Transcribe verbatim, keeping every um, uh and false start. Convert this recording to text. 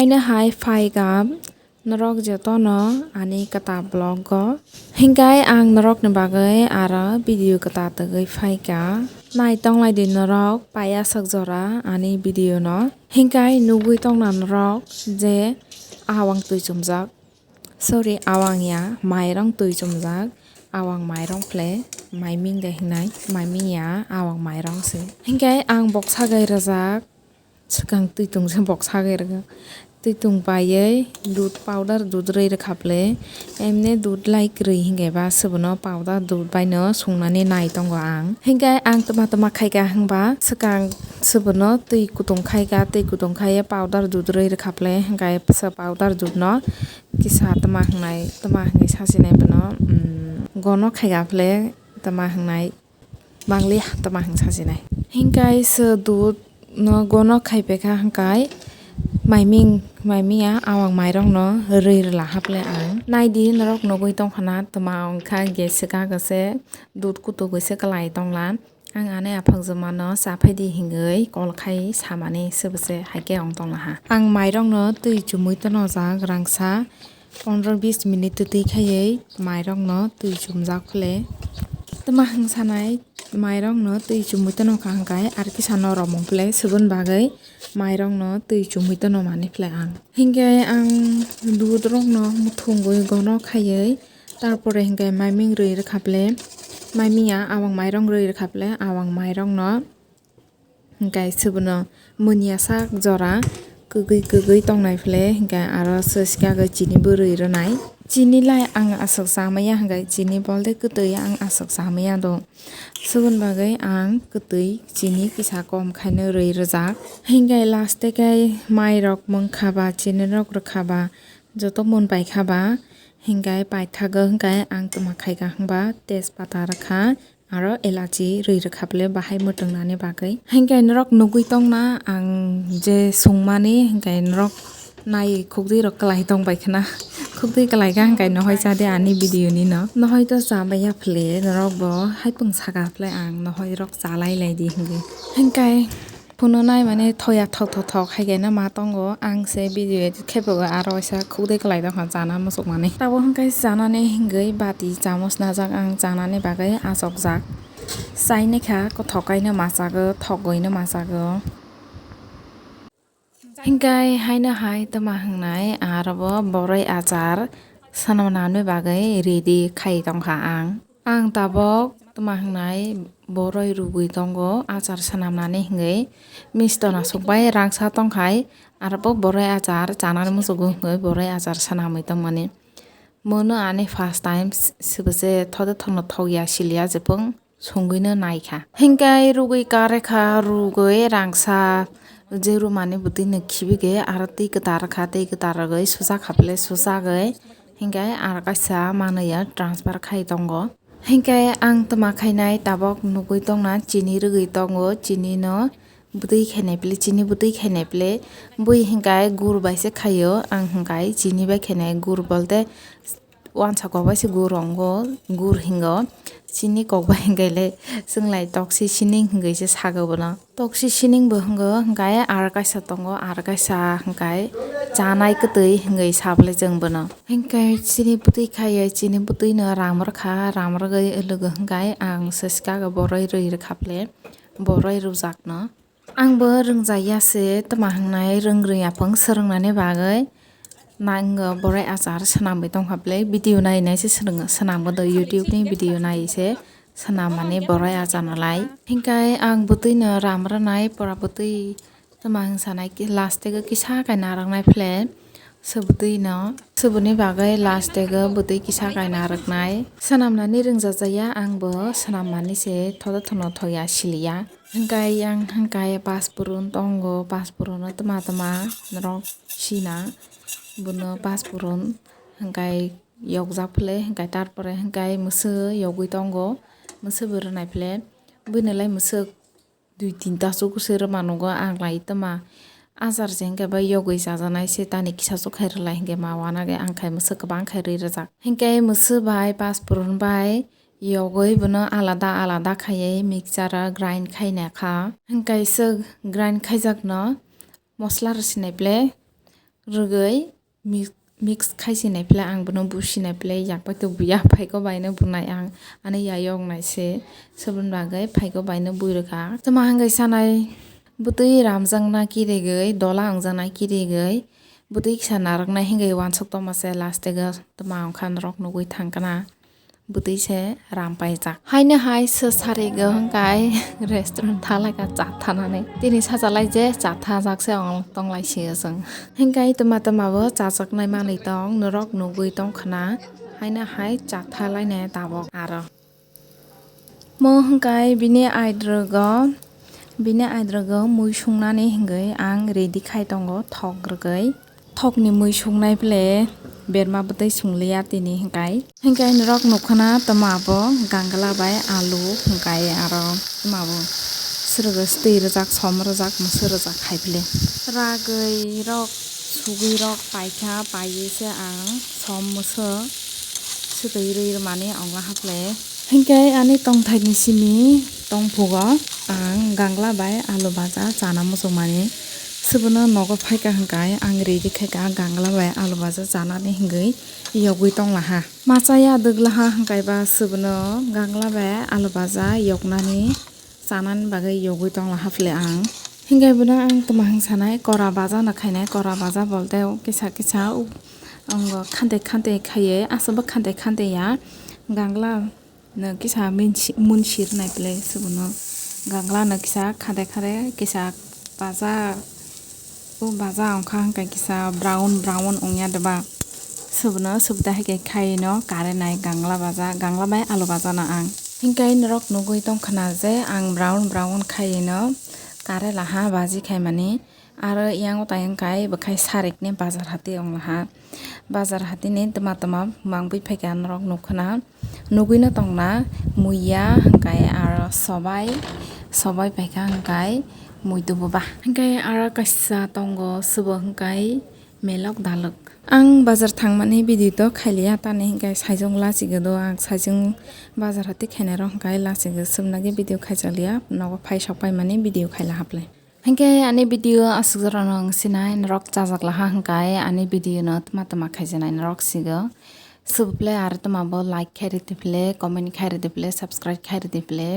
Haino hai phaikha norok jotono ani kwtal vlog o. Hinkhe ang norokni bagwi aro video kwtal twiwi phaikha. Nai tonglaidi norok paiya sak jora ani video no. Hinkhe nugwi tongna norok je awang twi chumjak. Sorry, awang ya, mairong twi chumjak. Awang mairong phle, maiming de hinai, maiming ya, awang mairong se. Hinkhe ang bok sagai rwjak, swkang twi tungse bok sagai rwjak. Twi tung paiwi dud powder dud rwi rwkha phle, emne dud lai kwrwi hinkhe ba swbono powder dud baino sungnani nai tongo ang. Hinkhe ang twma twma khaikha hwnba swkang swbono twi kutung khaikha, twi kutung khaiwi powder dud rwi rwkha phle, hinkhe se powder dud no kisa twma hwngnai, twma hwnwi sasinai bono, mm, gono khaikha phle twma hwngnai, bangli twma hwn sasinai. Hinkhe se dud no gono khaipaikha hinkhe maiming, maiming ya awang mairong no rwi rwla haphle ang. Naidi norok nugwi tongkhana twma wngkha gas se kagase dud kutugwi se kwlai tongla. Ang ani aphakjwmano cha phaidi hingwi call khai samani swbwse haikhe ong tonglaha. Ang mairokno twi chumui tonojak rangsa pondro bis minute twi khaiwi mairokno twi chumjak phle. Twma hwnsanai mairokno twi chumui tonokha hwnkhe arkisa noromung phle swboni bagwi mairokno twi chumui tonomani phle ang. Hinkhe ang dudrokno muthungwi gono khaiwi Tarpore hinkhe maiming rwi rwkha phle, maiming ya awang mairong rwi rwkha phle, awang mairong no hinkhe swbono munya sak jora kwgwi kwgwi tongnai phle, hinkhe aro swsika khe chini bo rwi rwnai. Chini lai ang aswk chamaya hinkhe chini bolde kwtwi ang aswk chamaya do. Swboni bagwi ang kwtwi chini kisa kom khaino rwi rwjak. Hinkhe last khe mairok mungkha ba chini rok rwkha ba joto mun paikha ba. Hinkhe paithago hinkhe ang twma khaikha hwnba tejpata rwkha aro elachi rwi rwkha phle bahai mwtwngnani bagwi. Hinkhe norok nugwi tongna ang je sungmani hinkhe norok nai khukdwi rok kwlai tong bai khna. Khukdwi kwlai kha hinkhe nohoi chadi ani video ni no. Nohoi to chamaya phle norok bo haipung saka phle ang nohoi rok chalai lai di hinkhe. Hinkhe Phunuknai mane thoya thok thok thok hai kaino ma tongo. Ang se video edit khe bo aro waisa khukdwi kwlai tongkha chana muchukmani. Tabuk hwnkhe chanani hingwi bati chamos najak ang chanani bagwi achokjak. Chainai kha kothok kaino machago, thokgwino machago. Hinkhe haino hai tama hwngnai aro bo boroi achar swnamnani bagwi ready khai tongkha ang. Ang tabok tma hwngnai boroi rwgwi tongo achar swnamnani hwngwi. Misto nasukbai rangsa tongkhai, arbo boroi achar chanani muchungo hwngwi boroi achar swnamwi tongmani. Mono ani first time, s-, sibose thode thono thokya siliya jepung songwino naikha. Hinkhe rwgwi karekha, rwgwi rangsa je rwmani bwtwino khibigwi aro twi kwtar kha, twi kwtar rwgwi sujakha phle suchagwi. Hinkhe aro kaisa manwi ya transfer khai tongo. Hinkhe ang tma khainai tabok nugwi tongna chini rwgwi tongo, chini no bwtwi khainai phle, chini bwtwi khainai phle. Bui hinkhe gur bai se khaio, ang hinkhe chini bai khainai gur bolte wansa kok bai se gur rongo, gur hingo. Chini kok bai hinkhe le chwng lai toksi sining hingwi se sago bono. Toksi sining bo hingo, hinkhe ar kaisa tongo, ar kaisa hinkhe chanai kwtwi hingwi sa bwle chwng bono. Hinkhe chini bwtwi khaiya, chini bwtwi no ram rwkha, ram rwgwi lugo hinkhe ang swsika boroi rwi rwkha phle, boroi rwjak no. Ang bo rwngjakya se tma hingnai rwngri aphang swrwngnani bagwi. Nango boroi achar swnamwi tongkha phle, video nai nai se swrwng-, swnamgo do, YouTube ni video nai se swnam mani boroi achar no lai. Hinkhe ang bwtwi no ram rwnai, pora bwtwi tma hwnsanai ki-, last o kisa kai narwknai phle, se bwtwi no, se bwtwi ni bagwi last o bwtwi kisa kai narwknai. Swnamnani rwngjakya ang bo swnam mani se thodo thono thoya siliya. Hinkhe yang hinkhe paspurun tongo, paspurun no tma tma norok sina, bono paspurun hinkhe yokjak phle, hinkhe tarpore hinkhe mwswk yogwi tongo, mwswk bo rwnai phle, bini lai mwswk dui tinta chuku se rwma nugo ang lai tma. Achar se hinkhe bai yogwi chajanai se tani kisa chuk khai rwlai hinkhe ma uanage ang khai mwswk kwbang khai rwi rwjak. Hinkhe mwswk bai paspurun bai yogwi bono alada alada khaiwi mixture o grind khaina kha. Hinkhe se grind khaijakno mosla rw sinai phle rwgwi mix, mix khai sinai phle ang bono businai phle yak bai to buya phaiko baino bunai ang ani yayok naise soboni bagwi phaiko baino bui rwkha. Tamo hwnkhai sanai bwtwi ramjakna kirigwi dola wngjaknai kirigwi bwtwi kisa narwknai hwnkhe uansuk tongma se last o tamo wngkha norok nugwi thangkana. Bwtwi se ram paijak. Haino hai se sarigo hwnkhe restaurant thalai kha cha thanani. Tini sajalai je cha thajak se ong tonglai sio chwng. Hwnkhe tuma tuma bo chajaknai manwi tong norok nugwi tongkhana. Haino hai cha thalainai tabok aro. Mo hwnkhe bini aidrogo, bini aidrogo mui sungnani hwnkhe ang ready khai tongo thok rwgwi. Thokni mui sungnai ple berma bwtwi sungliya tini hwnkhe. Hwnkhe norok nukkhana tamo abo gangla bai alu hwnkhe aro tamo abo swrwgo twi rwjak som rwjak mwswk rwjak hai ple. Ragwi rok sugwi rok paikha paiwi se ang som mwswk swtwi rwi rwmani ongla haple. Hwnkhe ani tongthaini simi tongphugo ang gangla bai alu baja chana muchungmani. Swbono nogo phaikha hwnkhe ang ready khaikha gangla bai alu baja chanani hwnkhe yogwi tonglaha. Machaya dwglaha hwnkhe ba swbono gangla bai alu baja yoknani chanani bagwi yogwi tonglaha phle ang. Hwnkhe bono ang tamo hwnsanai kora baja no khainai, kora baja bolte kisa kisa ang khante khante khaiye aswkbo khante khante ya gangla. No kisa minsi-, munsir nai phle se bono gangla no kisa khade khade kisa baja, o baja wngkha hwnkhe kisa brown brown wngya deba. Subono subda hai khe khai no kare nai gangla baja, gangla bai alu baja no ang. Hwnkhe norok nugwi tongkhana je ang brown brown khai no kare laha baji khaimani. Aro yang tai wngkha bwkhai sarik ni bazar hati wnglaha. Bazar hati ni twma twma mangwi phaikha norok nukkhana. Nugwino tongna muiya hwnkhe aro sobai, sobai paikha hwnkhe muitu buba. Hwnkhe aro kaisa tongo subo hwnkhe melok dalok. Ang bazar thangmani video to khailiya tani hwnkhe saijwng lachigo do ang saijwng bazar hati khainai rok hwnkhe lachigo swbnagi video khaijakliya nogo phai sok paimani video khaila haple. Hwnkhe ani video aswk jorano wng sinai norok chajak laha hwnkhe ani video no twma twma khaijanai norok sigo. Subple aro twma bo like khai rwdi phle, comment khai rwdi phle, subscribe khai rwdi phle.